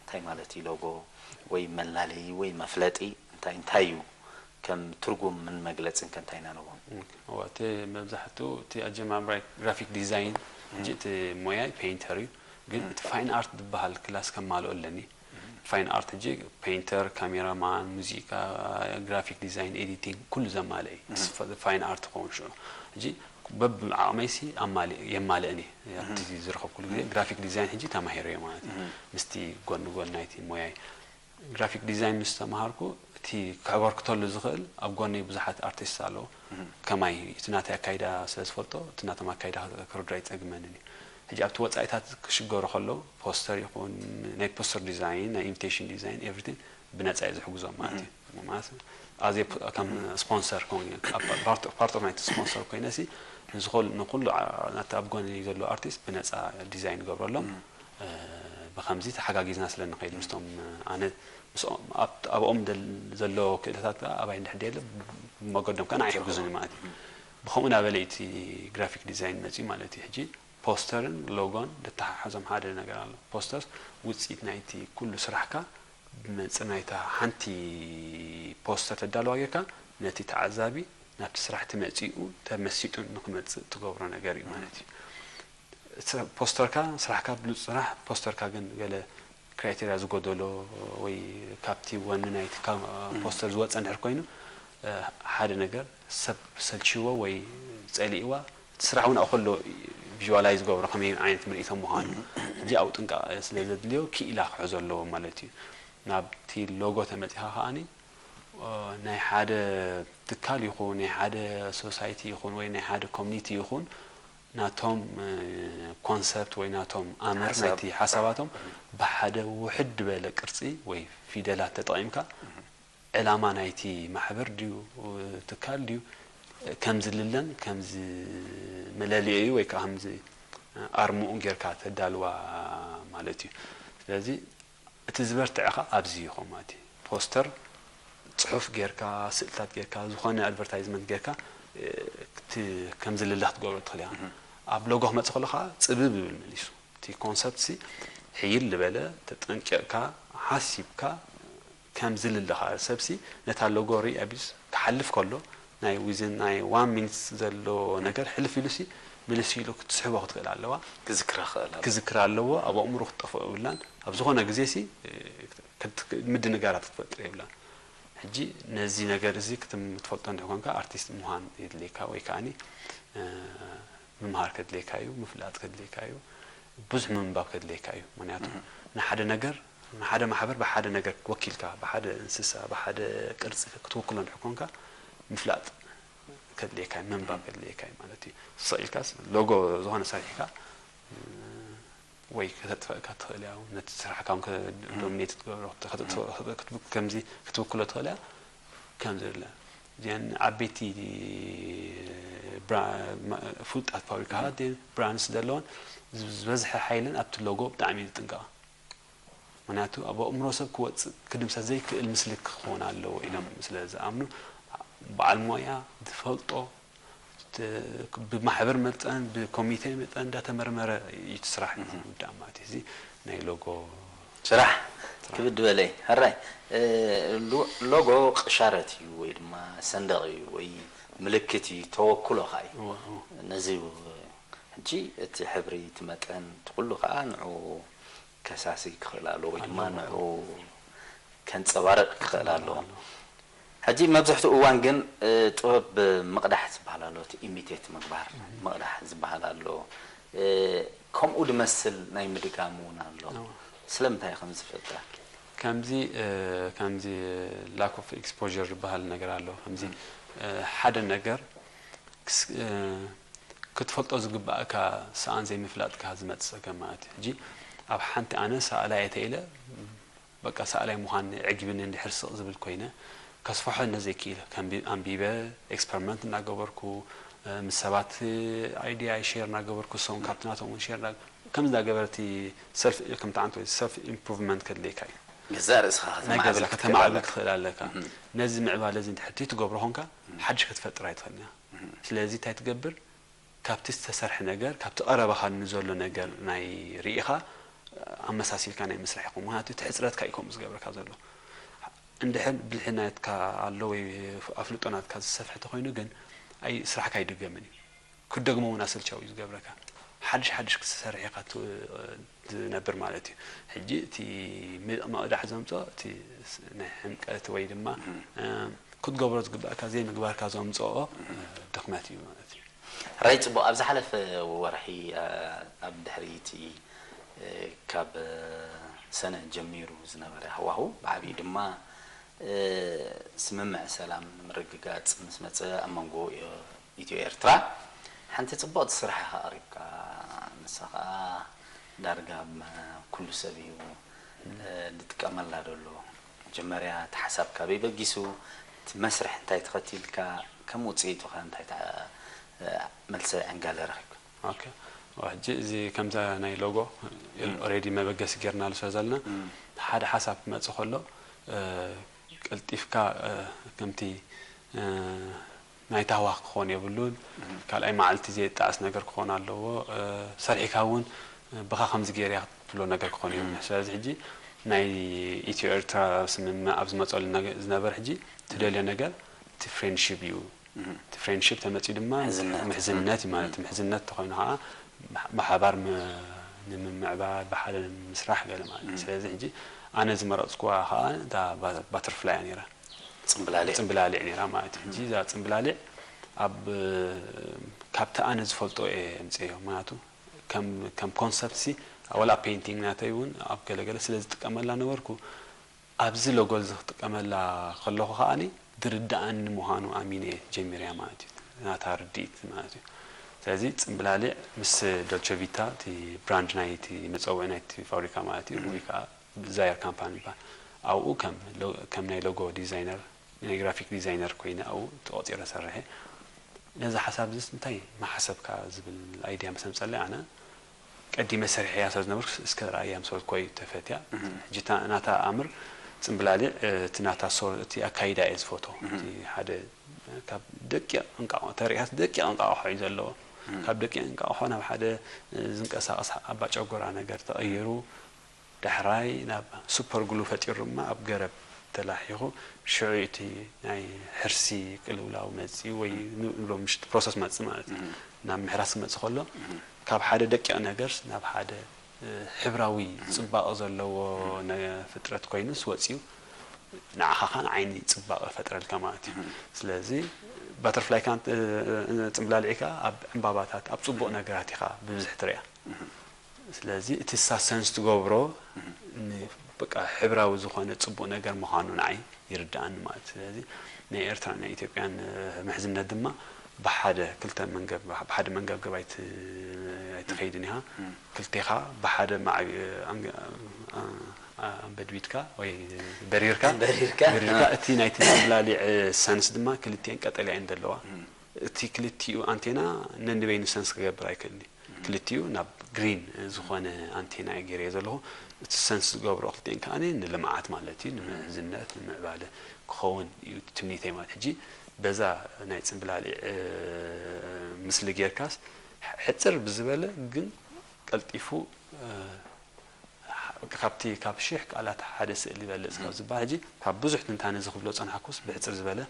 እንታይ ማለት እዩ ሎጎ ወይ መላለይ ወይ መፍለጢ እንታይ እንታይ እዩ ከም ትርጉምን መግለጽን ከ እንታይ ኢና ንብሎ? እዋ እቲ መብዛሕትኡ እቲ ኣጀማምራይ ግራፊክ ዲዛይን ሕጂ እቲ ሞያይ ፔይንተር እዩ። ግን እቲ ፋይን ኣርት ዝበሃል ክላስ ከማልኦ ኣለኒ። ፋይን ኣርት ሕጂ ፔይንተር፣ ካሜራማን፣ ሙዚቃ፣ ግራፊክ ዲዛይን፣ ኤዲቲንግ ኩሉ ዘማልአ እዩ። ፋይን ኣርት ክኸውን ሽዑ ሕጂ በብዓቕመይሲ ኣማሊ የማልእን እየ። ኣብቲ ዝረኸብኩሉ ግዜ ግራፊክ ዲዛይን ሕጂ ተማሂረዮ ማለት እዩ። ምስቲ ጎኒ ጎኒ ናይቲ ሞያይ ግራፊክ ዲዛይን ምስ ተምሃርኩ እቲ ከበርክተሉ ዝኽእል ኣብ ጎነይ ብዙሓት ኣርቲስት ኣለዉ። ከማይ እቲ ናተይ ኣካይዳ ስለ ዝፈልጦ እቲ ናቶም ኣካይዳ ክርድኦ ኣይጸግመንን እዩ። ሕጂ ኣብቲ ወጻኢታት ክሽገሩ ከለዉ ፖስተር ይኹን ናይ ፖስተር ዲዛይን ናይ ኢንቪቴሽን ዲዛይን ኤቭሪቲንግ ብነጻ እየ ዝሕግዞም ማለት እዩ። ማለት ኣዜ ከም ስፖንሰር ኮን ፓርት ኦፍ ናይቲ ስፖንሰር ኮይነ ሲ ንዝኾል ንኩሉ ናቲ ኣብ ጎኒ ዘሎ ኣርቲስት ብነጻ ዲዛይን ገብረሎም። ብከምዚ ተሓጋጊዝና ስለ ንኸይድ ምስቶም ኣነ ምስኦም ኣብኦም ዘሎ ክእለታት ከዓ ኣባይ እንድሕር ደየለ ብመገዶም ከዓ ንዓይ ይሕግዙኒ ማለት እዩ። ብከምኡ እናበለ እቲ ግራፊክ ዲዛይን መፅዩ ማለት እዩ። ሕጂ ፖስተርን ሎጎን ዝተሓሓዞም ሓደ ነገር ኣሎ። ፖስተርስ ውፅኢት ናይቲ ኩሉ ስራሕካ ብመንፅር ናይታ ሓንቲ ፖስተር ተዳለዋ ጌርካ ነቲ ተዓዛቢ ናብቲ ስራሕ እቲ መፂኡ ተመሲጡ ንክመፅእ ትገብሮ ነገር እዩ ማለት እዩ። ፖስተርካ ስራሕካ ብሉፅ ስራሕ ፖስተርካ ግን ገለ ክራይቴርያ ዝጎደሎ ወይ ካብቲ ወኒ ናይቲ ፖስተር ዝወፀ እንድሕር ኮይኑ ሓደ ነገር ሰብ ሰልችዎ ወይ ፀሊእዋ እቲ ስራሕ እውን ኣብኡ ከሎ ቪዥዋላይዝ ዝገብሮ ከመይ ዓይነት ምርኢቶም ምዃኑ ሕጂ ኣብኡ ጥንቃቐ ስለ ዘድልዮ ክኢላ ክሕዞ ኣለዎ ማለት እዩ። ናብቲ ሎጎ ተመፂኻ ከዓኒ ናይ ሓደ ትካል ይኹን ናይ ሓደ ሶሳይቲ ይኹን ወይ ናይ ሓደ ኮሚኒቲ ይኹን ናቶም ኮንሰፕት ወይ ናቶም ኣምር ናይቲ ሓሳባቶም ብሓደ ውሕድ ዝበለ ቅርፂ ወይ ፊደላት ተጠቒምካ ዕላማ ናይቲ ማሕበር ድዩ ትካል ድዩ ከም ዝልለን ከም መለልዩ ወይ ከዓ ከም ኣርምኡ ጌርካ ተዳልዋ ማለት እዩ። ስለዚ እቲ ዝበርትዐኻ ኣብዚ ይኾን ማለት እዩ። ፖስተር፣ ፅሑፍ ጌርካ፣ ስእልታት ጌርካ፣ ዝኾነ ኣድቨርታይዝመንት ጌርካ ከም ዝልለ ክትገብሮ ትኽእል ኢኻ። ኣብ ሎጎ ክመፅእ ከሎ ከዓ ፅብብ ይብል መሊሱ። እቲ ኮንሰፕት ሲ ሕይል ዝበለ ተጠንቂቕካ ሓሲብካ ከም ዝልለ ከዓ ሰብ ሲ ነታ ሎጎ ሪኣ ቢስ ክሓልፍ ከሎ ናይ ዊዝን ናይ ዋን ሚኒትስ ዘሎ ነገር ሕልፍ ኢሉ ሲ ምልስ ኢሉ ክትስሕቦ ክትኽእል ኣለዋ። ክዝክራ ክእል ክዝክር ኣለዎ። ኣብ ኣእምሮ ክትጠፍኦ የብላን። ኣብ ዝኾነ ግዜ ሲ ምድንጋራት ክትፈጥር የብላን። ሕጂ ነዚ ነገር እዚ ክትም ትፈልጦ እንድሕር ኮንካ ኣርቲስት ምዃን የድልየካ ወይ ከዓኒ ምምሃር ከድልየካ እዩ፣ ምፍላጥ ከድልየካ እዩ፣ ብዙሕ ምንባብ ከድልየካ እዩ። ምክንያቱ ንሓደ ነገር ንሓደ ማሕበር ብሓደ ነገር ወኪልካ ብሓደ እንስሳ ብሓደ ቅርፂ ክትውክሎ እንድሕር ኮንካ ምፍላጥ ከድልየካ እዩ፣ ምንባብ ከድልየካ እዩ ማለት እዩ። ስቕ ኢልካስ ሎጎ ዝኾነ ሰሪሕካ ወይ ከተጥፈእካ ትኽእል እያ፣ ነቲ ስራሕካ እውን ዶሚኔት ክትገብሮ ከምዚ ክትውክሎ ትኽእል እያ። ከምዚ ኢለ እዚአን ዓበይቲ ፍሉጣት ፋብሪካታት ብራንድስ ዘለወን ዝበዝሐ ሓይለን ኣብቲ ሎጎ ብጣዕሚ ዝጥንቀቓ። ምክንያቱ ኣብ ኣእምሮ ሰብ ክወፅእ ክድምሰስ ዘይክእል ምስሊ ክኸውን ኣለዎ ኢሎም ስለ ዝኣምኑ በዓል ሞያ ዝፈልጦ ብማሕበር መጠን ብኮሚቴ መጠን እንዳተመርመረ እዩ እቲ ስራሕ ዝውዳእ ማለት እዩ። እዚ ናይ ሎጎ ስራሕ ክብድ በለይ ሕራይ ሎጎ ቅሻረት እዩ ወይ ድማ ሰንደቕ እዩ ወይ ምልክት እዩ ተወክሎ ከዓ እዩ። ነዚ ሕጂ እቲ ሕብሪ እቲ መጠን እቲ ኩሉ ከዓ ንዑ ከሳሲ ክኽእል ኣለዎ ወይ ድማ ንዑ ከንፀባርቕ ክኽእል ኣለዎ። ሕጂ መብዛሕትኡ እዋን ግን ጥበብ ምቕዳሕ ዝበሃል ኣሎ፣ እቲ ኢሚቴት ምግባር ምቕዳሕ ዝበሃል ኣሎ። ከምኡ ድመስል ናይ ምድጋም እውን ኣሎ። ስለምንታይ ከም ዝፍጠር? ከምዚ ከምዚ ላክ ኦፍ ኤክስፖር ዝበሃል ነገር ኣሎ። ከምዚ ሓደ ነገር ክትፈልጦ ዝግባእካ ሰኣን ዘይምፍላጥካ ዝመፅእ ፀገም ማለት እዩ። ሕጂ ኣብ ሓንቲ ኣነ ሰኣላይ እየ ተኢለ በቃ ሰኣላይ ምዃን የዕጊብኒ እንድሕር ስቕ ዝብል ኮይነ ከስፍሖ እንተዘይክኢለ ኣንቢበ ኤክስፐሪመንት እናገበርኩ ምስ ሰባት ኣይድያ ሼር እናገበርኩ ንሶም ካብቲ ናቶም እውን ሼር ከምዚ እናገበረ እቲ ሰልፍ ከምቲ ዓንቶ ሰልፍ ኢምፕሩቭመንት ከድልየካ እዩ። ገዛእ ርእስኻ ናይ ገዛ ከተማዕብል ትኽእል ኣለካ። ነዚ ምዕባለ እዚ እንድሕር ትገብሮ ኮንካ ሓድሽ ክትፈጥር ኣይትኽእልን እያ። ስለዚ እንታይ ትገብር? ካብቲ ዝተሰርሐ ነገር ካብቲ ቀረባኻ ንዘሎ ነገር ናይ ርኢኻ ኣመሳሲልካ ናይ ምስራሕ ይኹን ምክንያቱ እቲ ሕፅረትካ እዩ ከምኡ ዝገብረካ ዘሎ እንድሕር ብልሒ ናትካ ኣሎ ወይ ኣፍልጦ ናትካ ዝሰፍሐ ተኾይኑ ግን ኣይ ስራሕካ ኣይድገምን እዩ። ክትደግሞ እውን ኣሰልቻዊ እዩ ዝገብረካ። ሓድሽ ሓድሽ ክትሰርሕ ኢኻ ት- ዝነብር ማለት እዩ። ሕጂ እቲ ም- ምቕዳሕ ዘምፅኦ እቲ ስ- ናይ ሕምቀት ወይ ድማ እ፣ ክትገብሮ ዝግባእካ ዘይምግባርካ ዘምፅኦ እ፣ ድኽመት እዩ ማለት እዩ። ራይ ጽቡቕ። ኣብ ዝሓለፈ ወርሒ ኣብ ድሕሪ እቲ ካብ ሰነ ጀሚሩ ዝነበረ ሃዋሁ ብዓብዩ ድማ ስምምዕ ሰላም ንምርግጋጽ ምስ መጸ ኣብ መንጎ ኢትዮ ኤርትራ ሓንቲ ጽቡቕቲ ስራሕ ኢኻ ኣቕሪብካ። ንሳ ኸኣ ዳርጋ ኩሉ ሰብ እዩ ዝጥቀመላ ዘሎ። መጀመርያ እቲ ሓሳብ ካበይ በጊሱ፣ እቲ መስርሕ እንታይ ተኸቲልካ፣ ከም ውጽኢቱ ኸ እንታይ መልሰ ዕንጋለ ረኺብካ? ኦኬ። ሕጂ እዚ ከምዛ ናይ ሎጎ ኦሬዲ መበገሲ ጌርናሉ ስለ ዘለና ሓደ ሓሳብ ክመጽእ ከሎ ቀልጢፍካ ከምቲ ናይ ታህዋኽ ክኾን የብሉን። ካልኣይ መዓልቲ ዘየጣዕስ ነገር ክኾን ኣለዎ። ሰሪሕካ እውን ብኻ ከምዚ ገይር ክትብሎ ነገር ክኾን የብሉን። ስለዚ ሕጂ ናይ ኢትዮ ኤርትራ ስምምዕ ኣብ ዝመፀሉ ዝነበር ሕጂ ትደልዮ ነገር እቲ ፍሬንድሺፕ እዩ። እቲ ፍሬንድሺፕ ተመፅኡ ድማ ምሕዝነት እዩ ማለት እዩ። ምሕዝነት ተኾይኑ ከዓ ብሓባር ንምምዕባል ብሓደ ንምስራሕ ገለ ማለት እዩ። ስለዚ ሕጂ ኣነ ዝመረፅኩዋ ከዓ እታ ባተርፍላይ እያ ነይራ። ፅምብላሊዕ ፅምብላሊዕ ነይራ ማለት እዩ። ሕጂ እዛ ፅምብላሊዕ ኣብ ካብቲ ኣነ ዝፈልጦ እየ ኣምፅዮ። ምክንያቱ ከም ኮንሰፕት ሲ ወላ ፔይንቲንግ ናተይ እውን ኣብ ገለገለ ስለ ዝጥቀመላ ነበርኩ ኣብዚ ሎጎ እዚ ክጥቀመላ ከለኹ ከዓኒ ድርድኣኒ ምዃኑ ኣሚነ እየ ጀሚረያ ማለት እዩ። ናታ ርድኢት ማለት እዩ። ስለዚ ፅምብላሊዕ ምስ ዶልቸ ቪታ እቲ ብራንድ ናይ እቲ መፀውዒ ናይ እቲ ፋብሪካ ማለት እዩ ወይ ከዓ ዛየር ካምፓኒ ይበሃል። ኣብኡ ከም ከም ናይ ሎጎ ዲዛይነር ናይ ግራፊክ ዲዛይነር ኮይነ ኣብኡ ተቆፂረ ሰርሐ። ነዚ ሓሳብ እዚ እንታይ ምሓሰብካ ዝብል ኣይድያ ምስ ኣምፀለይ ኣነ ቀዲመ ሰሪሐያ ስለ ዝነበርኩ እስከ ረኣያ ምስ በልኩ እዩ ተፈትያ። ሕጂ እታ ናታ ኣምር ፅምብላሊዕ እቲ ናታ ሶ እቲ ኣካይዳ እየ ዝፈትዎ። እቲ ሓደ ካብ ደቂቕ እንቃቆ ተሪእካስ ደቂቕ እንቃቆሖ እዩ ዘለዎ። ካብ ደቂቕ እንቃቆሖ ናብ ሓደ ዝንቀሳቐስ ኣባ ጨጎራ ነገር ተቐይሩ ዳሕራይ ናብ ሱፐር ግሉ ፈጢሩ ድማ ኣብ ገረብ ተላሒኹ ሽዑ እቲ ናይ ሕርሲ ቅልውላው መፂኡ ወይ ንብሎ ምሽጢ ፕሮሰስ መፅእ ማለት እዩ። ናብ ምሕራስ ክመፅእ ከሎ ካብ ሓደ ደቂቕ ነገርስ ናብ ሓደ ሕብራዊ ፅባቐ ዘለዎ ፍጥረት ኮይኑስ ወፂኡ ንዓኻ ከዓ ዓይኒ ፅባቐ ፈጥረልካ ማለት እዩ። ስለዚ ባተርፍላይ ከዓ ፅምብላሊዕ ከዓ ኣብ ዕምባባታት ኣብ ፅቡቕ ነገራት ኢኻ ብብዝሒ ትሪኣ። ስለዚ እቲ ንሳ ሰንስ ትገብሮ በቃ ሕብራዊ ዝኾነ ፅቡቕ ነገር ምዃኑ ንዓይ ይርድኣኒ ማለት እዩ። ስለዚ ናይ ኤርትራን ናይ ኢትዮጵያን ምሕዝነት ድማ ብሓደ ክልተ መንገብ ብሓደ መንገብገብ ኣይትኸይድን ኢኻ። ክልቴኻ ብሓደ ኣንበድቢትካ ወይ በሪርካ በሪርካ እቲ ናይቲ ምብላሊዕ ሰንስ ድማ ክልቲኤን ቀጠልያ እየን ዘለዋ። እቲ ክልቲኡ ኣንቴና ነንበይኑ ሰንስ ክገብር ኣይክእልን እዩ። ክልቲኡ ናብ ግሪን ዝኾነ ኣንቴና እየ ገይረዮ ዘለኹ። እቲ ሰንስ ዝገብሮ ክልቲኤን ከኣ ንልምዓት ማለት እዩ፣ ንምሕዝነት፣ ንምዕባለ ክኸውን እዩ ትምኒተይ ማለት። ሕጂ በዛ ናይ ጽምብላሊዕ ምስሊ ጌርካስ ሕጽር ብዝበለ ግን ቀልጢፉ ካብቲ ካብ ሽሕ ቃላት ሓደ ስእሊ ይበልጽ ካብ ዝበሃል ሕጂ ካብ ብዙሕ ትንታነ እዚ ክብሎ ዝጸናሕኩስ ብሕጽር ዝበለ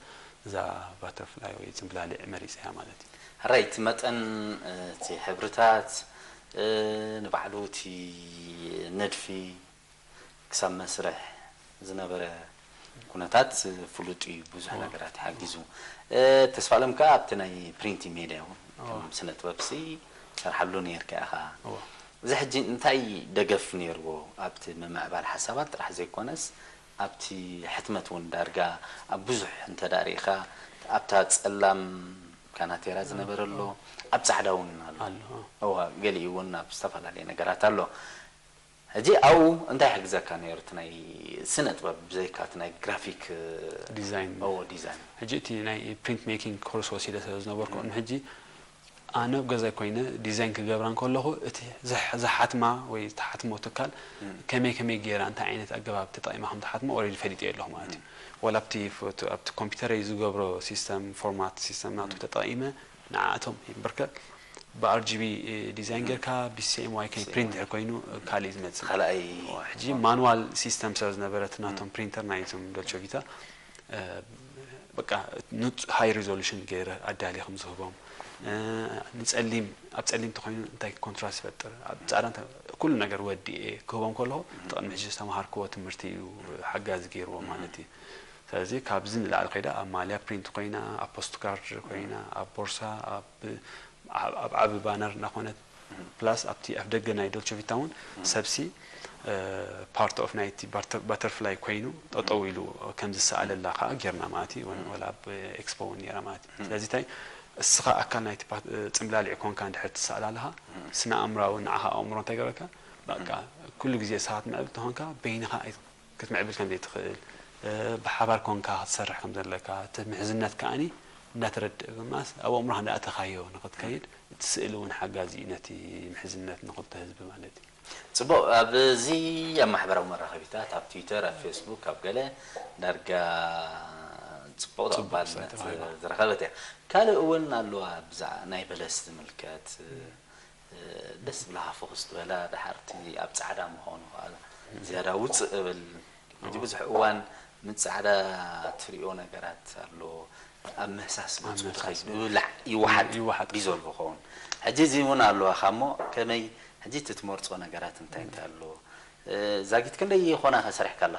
እዛ ባተርፍላይ ወይ ጽምብላሊዕ መሪጸያ ማለት እዩ። ሕራይ እቲ መጠን እቲ ሕብርታት ንባዕሉ እቲ ንድፊ ክሳብ መስርሕ ዝነበረ ኩነታት ፍሉጥ እዩ፣ ብዙሕ ነገራት ሓጊዙ። ተስፋለም ከኣ ኣብቲ ናይ ፕሪንቲንግ ሜድያ እውን ከም ስነ ጥበብሲ ትሰርሓሉ ነይርካ ኢኻ። እዚ ሕጂ እንታይ ደገፍ ነይርዎ ኣብቲ ምምዕባል ሓሳባት ጥራሕ ዘይኮነስ ኣብቲ ሕትመት እውን ዳርጋ ኣብ ብዙሕ እንተ ደኣ ርኢኻ ኣብታ ጸላም ካናቴራ ዝነበረ ኣሎ ኣብ ጻዕዳ እውን ኣሎ። እዋ ገሊኡ እውን ኣብ ዝተፈላለየ ነገራት ኣሎ። ሕጂ ኣብኡ እንታይ ይሕግዘካ ነይሩ እቲ ናይ ስነ ጥበብ ብዘይካ እቲ ናይ ግራፊክ ዲዛይን እዎ ዲዛይን ሕጂ እቲ ናይ ፕሪንት ሜኪንግ ኮርስ ወሲደ ስለ ዝነበርኩ ቅድሚ ሕጂ ኣነ ኣብ ገዛይ ኮይነ ዲዛይን ክገብራ እንከለኹ እቲ ዝሓትማ ወይ ትሓትሞ ትካል ከመይ ከመይ ገይራ እንታይ ዓይነት ኣገባብ ተጠቒማ ከም ትሓትሞ ኦሬዲ ፈሊጠዮ ኣለኹ ማለት እዩ። ወላ ኣብቲ ኣብቲ ኮምፒውተረይ ዝገብሮ ሲስተም ፎርማት ሲስተም ናቱ ተጠቒመ ንዓኣቶም ይምበርከ ብ R G B ዲዛይን ጌርካ ብ C M Y K ፕሪንት ድሕር ኮይኑ ካልእ እዩ ዝመጽእ። ካልኣይ ሕጂ ማኑዋል ሲስተም ስለ ዝነበረት ናቶም ፕሪንተር ናይዞም ዶልቸ ቪታ በቃ ሃይ ሪዞሉሽን ገይረ ኣዳሊ ከም ዝህቦም ንጸሊም ኣብ ጸሊም ተኮይኑ እንታይ ኮንትራስት ይፈጥር ኣብ ጻዕዳ ኩሉ ነገር ወዲኤ ክህቦም ከለኹ እቲ ቅድሚ ሕጂ ዝተምሃርክዎ ትምህርቲ እዩ ሓጋዚ ገይርዎ ማለት እዩ። ስለዚ ካብዚ ንላዕሊ ከይዳ ኣብ ማልያ ፕሪንት ኮይና ኣብ ፖስት ካርድ ኮይና ኣብ ቦርሳ ኣብ ዓቢ ባነር እናኾነት ፕላስ ኣብቲ ኣፍ ደገ ናይ ዶልቸ ቪታ እውን ሰብሲ ፓርት ኦፍ ናይቲ ባተርፍላይ ኮይኑ ጠጠው ኢሉ ከም ዝሰኣለላ ከዓ ጌርና ማለት እዩ። ወላ ኣብ ኤክስፖ እውን ነራ ማለት እዩ። ስለዚ እንታይ እስኻ ኣካል ናይቲ ጽምብላሊዕ ኮንካ እንድሕር ትሰኣል ኣለኻ ስነ ኣእምራዊ ንዓኻ ኣእምሮ እንታይ ገበረካ በቃ ኩሉ ግዜ ንስኻ ትምዕብል እንተኾንካ በይንኻ ክትምዕብል ከም ዘይትኽእል ብሓባር ኮንካ ክትሰርሕ ከም ዘለካ እቲ ምሕዝነት ከዓኒ እንዳተረድእ ብማስ ኣብ ኣእምሮኻ እንዳኣተኻዮ ንክትከይድ እቲ ስእሊ እውን ሓጋዚ እዩ ነቲ ምሕዝነት ንክልተ ህዝቢ ማለት እዩ። ጽቡቕ ኣብዚ ኣብ ማሕበራዊ መራኸቢታት ኣብ ትዊተር ኣብ ፌስቡክ ኣብ ገለ ዳርጋ ጽቡቕ ተቐባልነት ዝረኸበት እያ። ካልእ እውን ኣለዋ ብዛዕ ናይ በለስ ዝምልከት ደስ ዝብላኻ ፎክስ ዝበላ ድሓርቲ ኣብ ጻዕዳ ምዃኑ ከዓ ዝያዳ ውፅእ እብል ሕጂ ብዙሕ እዋን ምስ ጻዕዳ ትሪኦ ነገራት ኣሎ ኣብ ምህሳስ መፅኡ ትኸይድ ይወሓጥ ይወሓጥ ዲዞልቭ ኸውን ሕጂ እዚ እውን ኣለዋኻ እሞ ከመይ ሕጂ እቲ ትመርፆ ነገራት እንታይ እንታይ ኣሎ ዛጊት ክንደይ ይኾና ከሰሪሕካ ኣላ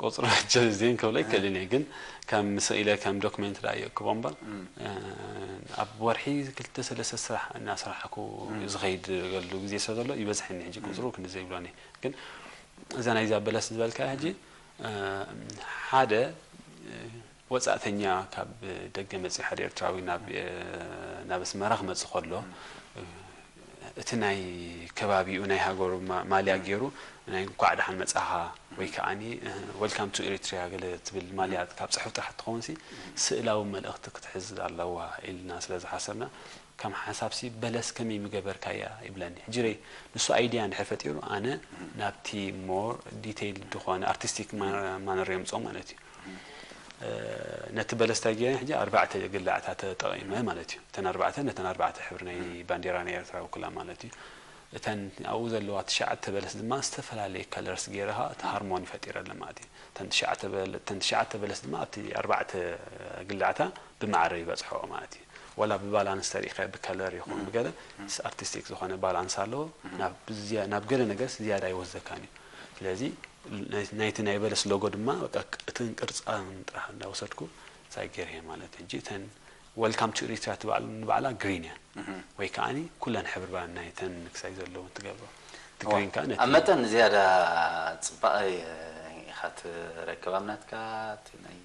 ቁፅሪ ሕጂ ዜን ክብሎ ይክእል እየ ግን ከም ስኢለ ከም ዶክመንት ዳ የእክቦ እምበር ኣብ ወርሒ ክልተ ሰለስተ ስራሕ እናሰራሕኩ ዝኸይድ ገሉ ግዜ ስለ ዘሎ ይበዝሐኒ ሕጂ ቁፅሩ ክንዲ ዘይብሎኒ ግን እዛ ናይዛ በለስ ዝበልካ ሕጂ ሓደ ወፃእተኛ ካብ ደገ መፅእ ሓደ ኤርትራዊ ናብ ኣስመራ ክመፅእ ከሎ እቲ ናይ ከባቢኡ ናይ ሃገሩ ማልያ ገይሩ ናይ እንኳዕ ደሓን መፃኻ ወይ ከዓኒ ወልካም ቱ ኤሪትሪያ ገለ ትብል ማልያ ካብ ፅሑፍ ጥራሕ ትኸውን ሲ ስእላዊ መልእኽቲ ክትሕዝ ኣለዋ ኢልና ስለ ዝሓሰብና ከም ሓሳብ ሲ በለስ ከመይ ምገበርካያ ይብለኒ ሕጂ ርእ ንሱ ኣይድያ እንድሕር ፈጢሩ ኣነ ናብቲ ሞር ዲቴይል ዝኾነ ኣርቲስቲክ ማነር የምፅኦ ማለት እዩ ነቲ በለስ እንታይ ገይረ ሕጂ ኣርባዕተ ግላዕታ ተጠቒመ ማለት እዩ እተን ኣርባዕተ ነተን ኣርባዕተ ሕብሪ ናይ ባንዴራ ናይ ኤርትራ ውክላ ማለት እዩ እተን ኣብኡ ዘለዋ ትሽዓተ በለስ ድማ ዝተፈላለየ ከለርስ ገይረ ከዓ እቲ ሃርሞኒ ፈጢረለን ማለት እዩ እተን ትሽዓተ በለስ ድማ ኣብቲ ኣርባዕተ ግላዕታ ብማዕረ ይበፅሖ ማለት እዩ ወላ ብባላንስ ተሪኸ ብከለር ይኹን ብገለ ኣርቲስቲክ ዝኾነ ባላንስ ኣለዎ ናብ ገለ ነገር ዝያዳ ይወስደካን እዩ ስለዚ ናይቲ ናይ በለስ ሎጎ ድማ እትን ቅርፃን ጥራሕ እንዳወሰድኩ ሳይ ገይረ ማለት ሕጂ እተን ወልካም ቱ ኤሪትሪያ ትበዓል ንባዕላ ግሪን እያ ወይ ከዓ ኩለን ሕብሪ ናይተን ክሳይ ዘለውን ትገብሮ እቲ ግሪን ከዓ ነቲ ኣብ መጠን ዝያዳ ፅባቐ ኢኻ ትረክብ ኣብ ናትካ እቲ ናይ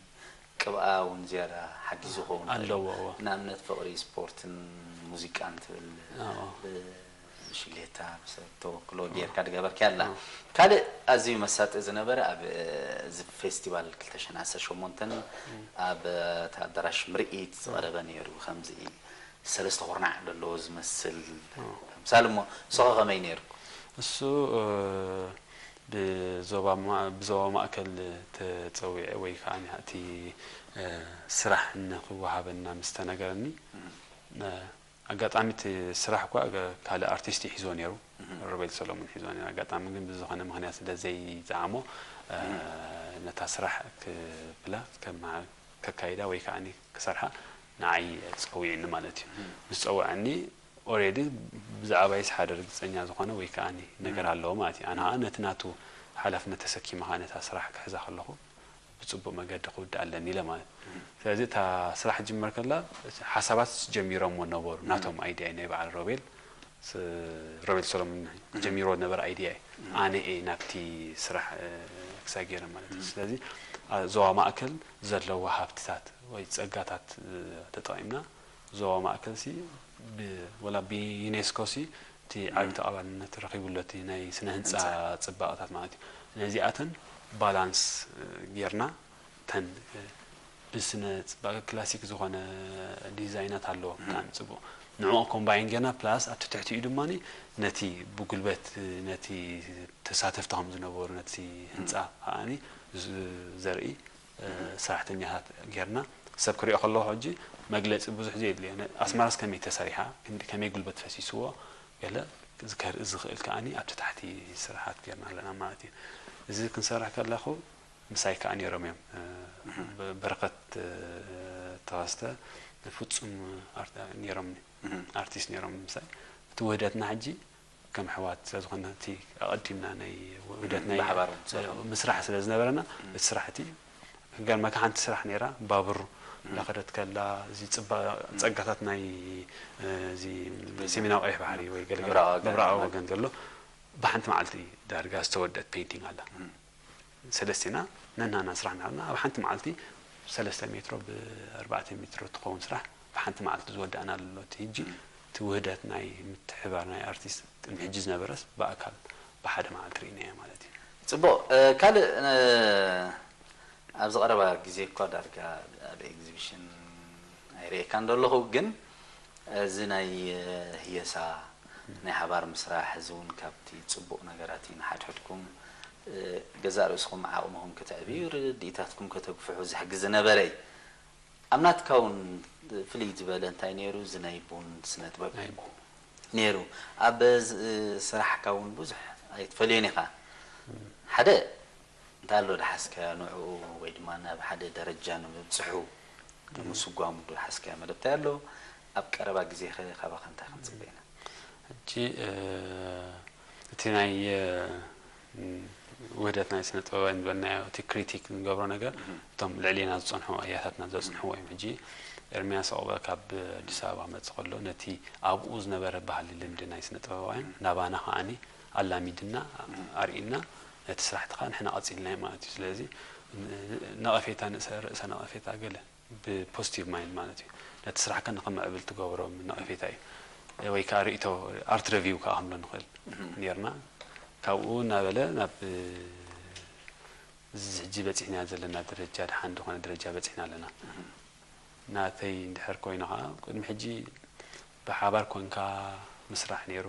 ቅብኣ እውን ዝያዳ ሓጊዙ ክኸውን ይኽእል እዩ። ኣለዎ እዎ። ንኣብነት ፍቕሪ ስፖርትን ሙዚቃን ትብል ኣዎ። ብሽግሌታ ብሰብ ተወክሎ ጌርካ ድገበርኪ ኣላ ካልእ ኣዝዩ መሳጢ ዝነበረ ኣብ እዚ ፌስቲቫል ክልተ ሽሕን ዓሰርተ ሸሞንተን ኣብ እቲ ኣዳራሽ ምርኢት ዝቐረበ ነይሩ ከምዚ ሰለስተ ኩርናዕ ዘለዎ ዝመስል ምሳል እሞ ንስኸ ከመይ ነይሩ እሱ ብዞባ ብዞባ ማእከል ተጸዊዐ ወይ ከዓ እቲ ስራሕ ንክወሃበና ምስ ተነገረኒ ኣጋጣሚ እቲ ስራሕ እኳ ካልእ ኣርቲስት እዩ ሒዞ ነይሩ ሮቤል ሰሎሞን ሒዞ ነይሩ ኣጋጣሚ ግን ብዝኾነ ምክንያት ስለ ዘይፀዓሞ ነታ ስራሕ ክብላ ከካይዳ ወይ ከዓ ክሰርሓ ንዓይ ፀዊዕኒ ማለት እዩ ምስ ፀውዐኒ already ብዛዕባይስ ሓደ ርግፀኛ ዝኾነ ወይ ከዓ ነገር ኣለዎ ማለት እዩ ኣነ ከዓ ነቲ ናቱ ሓላፍነት ተሰኪመ ከዓ ነታ ስራሕ ክሕዛ ከለኹ ብፅቡቅ መገዲ ክውድእ ኣለኒ ኢለ ማለት እዩ ስለዚ እታ ስራሕ ትጅመር ከላ ሓሳባት ጀሚሮምዎ ነበሩ ናቶም idea ናይ በዓል ሮቤል ሮቤል ሰሎሞን ጀሚርዎ ዝነበረ idea እዩ ኣነ እየ ናብቲ ስራሕ ክሳይ ገይረ ማለት እዩ ስለዚ ዞባ ማእከል ዘለዎ ሃብትታት ወይ ፀጋታት ተጠቒምና ዞባ ማእከል ሲ ወላ ብዩኔስኮ ሲ እቲ ዓቢ ተቐባልነት ረኺቡ ኣሎ እቲ ናይ ስነ ህንፃ ፅባቐታት ማለት እዩ ነዚኣተን ባላንስ ጌርና ተን ብስነ ፅባቐ ክላሲክ ዝኾነ ዲዛይናት ኣለዎ ብጣዕሚ ፅቡቕ ንዕኡ ኮምባይን ጌርና ፕላስ ኣብቲ ትሕቲኡ ድማ ነቲ ብጉልበት ነቲ ተሳተፍቲ ከም ዝነበሩ ነቲ ህንፃ ከዓኒ ዘርኢ ሰራሕተኛታት ጌርና ሰብ ክሪኦ ከለኹ ሕጂ መግለጺ ብዙሕ ዘየድልዮ። ነ-፣ ኣስመራስ ከመይ ተሰሪሓ፣ ክንዲ-፣ ከመይ ጉልበት ፈሲስዎ፣ ገለ ከርኢ ዝኽእል ከኣኒ ኣብቲ ታሕቲ ስራሓት ጌርና ኣለና ማለት እዩ። እዚ ክንሰርሕ ከለኹ ምሳይ ከኣ ነይሮም እዮም። እ፣ እህ። በ-፣ በረኸት፣ እ፣ ተኸስተ ፍጹም ኣርት-፣ ነይሮምኒ። እህ። ኣርቲስት ነይሮም ምሳይ። እቲ ውህደትና ሕጂ ከም ኣሕዋት ስለ ዝኾነ፣ እቲ ኣቐዲምና ናይ ውህደት ናይ ብሓባር ትሰርሑ። ምስራሕ ስለ ዝነበረና፣ እህ። እቲ ስራሕ እቲ ክገርመካ ሓንቲ ስራሕ ነይራ፣ ባቡር እህ። እንዳኸደት ከላ፣ እዚ ጽባ-፣ እህ። ጸጋታት ናይ፣ እ፣ እዚ ሰሜናዊ ቀይሕ ባሕሪ ወይ ገለ ገለ ምብራቕ ወገን። ምብራቓዊ ወገን ዘሎ ብሓንቲ መዓልቲ ዳርጋ ዝተወደት ፔይንቲንግ ኣላ። እህ። ሰለስቴና ነናና ስራሕ እናሃብና ኣብ ሓንቲ መዓልቲ ሰለስተ ሜትሮ ብኣርባዕተ ሜትሮ እትኸውን ስራሕ ብሓንቲ መዓልቲ ዝወዳእና ኣሎ። እቲ ሕጂ እም። እቲ ውህደት ናይ ምትሕባር ናይ ኣርቲስት ቅድሚ ሕጂ ዝነበረስ ብኣካል ብሓደ መዓልቲ ርኢናዮ ማለት እዩ። ጽቡቕ። እ፣ ካልእ፣ እ፣ ኣብዚ ቀረባ ግዜ እኳ ዳርጋ ኣብ ኤግዚቢሽን ኣይርእየካን ዘለኹ፣ ግን እዚ ናይ፣ እ፣ ህየሳ፣ ናይ ሓባር ምስራሕ፣ እዚ እውን ካብቲ ጽቡቕ ነገራት እዩ። ንሓድሕድኩም፣ እ፣ ገዛእ ርእስኹም ዓቕምኹም ከተዕብዩ፣ ርድኢታትኩም ከተግፍሑ ዝሕግዝ ዝነበረ እዩ። ኣብ ናትካ እውን ፍልይ ዝበለ እንታይ ነይሩ? እዚ ናይ ቡን ስነ ጥበብ ናይ ቡን። ነይሩ። ኣብ ዝ-፣ ስራሕካ እውን ብዙሕ ኣይትፈልዮን ኢኻ። ሓደ፣ እንታይ ኣሎ ደሓስካዮ ንዕኡ ወይ ድማ ናብ ሓደ ደረጃ ንምብጽሑ ንምስጓሙ ደሓስካዮ መደብ እንታይ ኣሎ? ኣብ ቀረባ ግዜኸ ካባኻ እንታይ ክንጽበ ኢና? ሕጂ፣ እ፣ እቲ ናይ፣ እ፣ ውህደት ናይ ስነ ጥበባውያን ዝበልናዮ፣ እቲ ክሪቲክ ንገብሮ ነገር፣ እህ። እቶም ልዕሌና ዝጸንሑ፣ ኣያታትና ዘጽንሕዎ እዮም። ሕጂ ኤርምያስ ዑቕበ ካብ ኣዲስ ኣበባ መጽእ ከሎ፣ ነቲ ኣብኡ ዝነበረ ባህሊ ልምዲ ናይ ስነ ጥበባውያን ናባና ከኣኒ ኣላሚድና፣ ኣርእና፣ ነቲ ስራሕቲ ከኣ ንሕና ቀጺልናዮ ማለት እዩ። ስለዚ ን-፣ ነቐፌታ ንእሰ-፣ ርእሰ ነቐፌታ ገለ ብፖዚቲቭ ማይንድ ማለት እዩ። ነቲ ስራሕካ ንኸምዕብል ትገብሮ ነቐፌታ እዩ። ወይ ከኣ ርእይቶ፣ ኣርት ረቪው ከኣ ክንብሎ ንኽእል እህ። ኔርና። ካብኡ እናበለ ናብ እዚ ሕጂ በጺሕናዮ ዘለና ደረጃ፣ ደሓን ዝኾነ ደረጃ በጺሕና ኣለና። እህ። ናተይ እንድሕር ኮይኑ ኸዓ፣ ቅድሚ ሕጂ ብሓባር ኮንካ ምስራሕ ነይሩ፣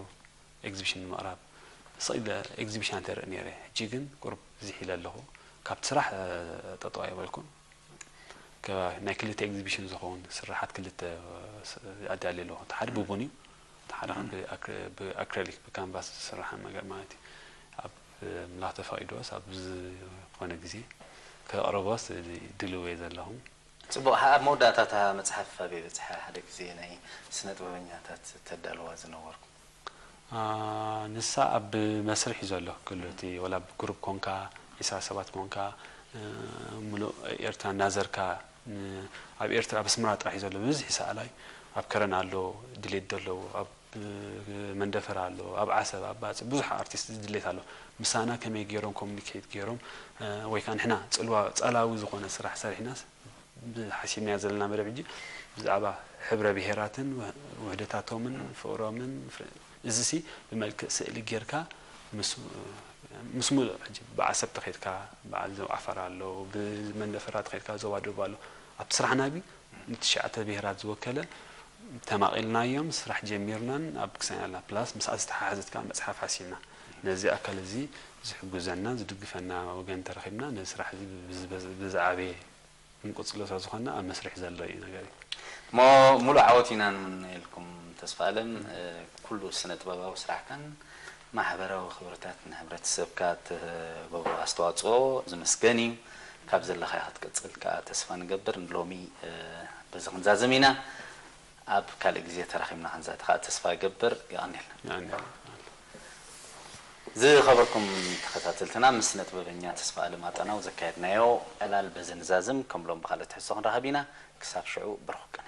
ኤግዚቢሽን ንምቕራብ። ስቕ ኢለ ኤግዚቢሽናት እርኢ ነይረ። ሕጂ ግን ቁሩብ ዝሕ ኢለ ኣለኹ። ካብቲ ስራሕ፣ እ፣ ጠጠው ኣይበልኩን። ከ-፣ ናይ ክልተ ኤግዚቢሽን ዝኸውን ስራሓት ክልተ፣ እ፣ ስ-፣ ኣዳልየ ኣለኹ። እቲ ሓደ ብቡን እዩ፣ እቲ ሓደ ም። ብኣክ-፣ ብኣክሪሊክ፣ ብካንቫስ ዝስራሕ ነገር ማለት እዩ። ኣብ ምላኽ ተፈቒዱስ ኣብ ዝኾነ ግዜ ከቕርቦስ ድልው እየ ዘለኹ። ጽቡቕ፣ ኣብ መወዳእታ እታ መጽሓፍ ኣበይ በጽሐ? ሓደ ግዜ ናይ ስነ ጥበበኛታት ተዳልዋ ዝነበርኩም። አ፣ ንሳ ኣብ መስርሕ እዩ ዘሎ። ኩሉ እቲ ወላ ኣብ ግሩፕ ኮንካ፣ ዒስራ ሰባት ኮንካ፣ እ፣ ምሉእ ኤርትራ እናዘርካ፣ ን-፣ ኣብ ኤርትራ፣ ኣብ ኣስመራ ጥራሕ እዩ ዘሎ። ብብዝሒ ሰኣላይ ኣብ ከረን ኣሎ፣ ድሌት ዘለዎ፣ ኣብ መንደፈራ ኣሎ፣ ኣብ ዓሰብ፣ ኣብ ባጽዕ ብዙሕ ኣርቲስት ድሌት ኣሎ። ምሳና ከመይ ገይሮም ኮሙኒኬት ገይሮም፣ እ፣ ወይ ከኣ ንሕና ጽልዋ-፣ ጸላዊ ዝኾነ ስራሕ ሰሪሕናስ፣ ብሓሲብናዮ ዘለና መደብ ሕጂ ብዛዕባ ሕብረ ብሄራትን ውህ-፣ ውህደታቶምን ፍቕሮምን ፍረ-፣ እዚሲ ብመልክዕ ስእሊ ጌርካ ምስ፣ ምስ ሙሉእ ሕጂ ብዓሰብ ተኸይድካ በዓል ዞባ ዓፋር ኣሎ፣ ብመንደፈራ ተኸይድካ ዞባ ደቡብ ኣሎ። ኣብቲ ስራሕና ግን ንትሽዓተ ብሄራት ዝወከለ ተማቒልናዮም ስራሕ ጀሚርናን ኣብ ክሳን ኣለና። ፕላስ ምስኣ ዝተሓሓዘት ከኣ መጽሓፍ ሓሲብና። ነዚ ኣካል እዚ ዝሕግዘና፣ ዝድግፈና ወገን ተረኺብና ነዚ ስራሕ እዚ ብዝ-፣ ብዝ-፣ ብዝዓበየ ክንቅጽሎ ስለ ዝኾንና ኣብ መስርሕ ዘሎ እዩ ነገር እዩ። እሞ ሙሉእ ዓወት ኢና ንምነየልኩም ተስፋ ኣለም። እ፣ ኩሉ ስነ ጥበባዊ ስራሕካን ማሕበራዊ ክብርታት ንሕብረተሰብካ ትገብሮ ኣስተዋጽኦ ዝምስገን እዩ። ካብ ዘለኻዮ ክትቅጽል ከኣ ተስፋ ንገብር። ንሎሚ፣ እ፣ በዚ ክንዛዝም ኢና። ኣብ ካልእ ግዜ ተራኺብና ክንዛተ ከኣ ተስፋ እገብር። የቐንየልና። የቐንየልና። ዝኸበርኩም ተኸታተልትና፣ ምስ ስነ ጥበበኛ ተስፋ ኣለም ኣጠናው ዘካየድናዮ ዕላል በዚ ንዛዝም። ከም ሎም ብኻልእ ትሕዝቶ ክንራኸብ ኢና። ክሳብ ሽዑ ብሩኽ ቅነ።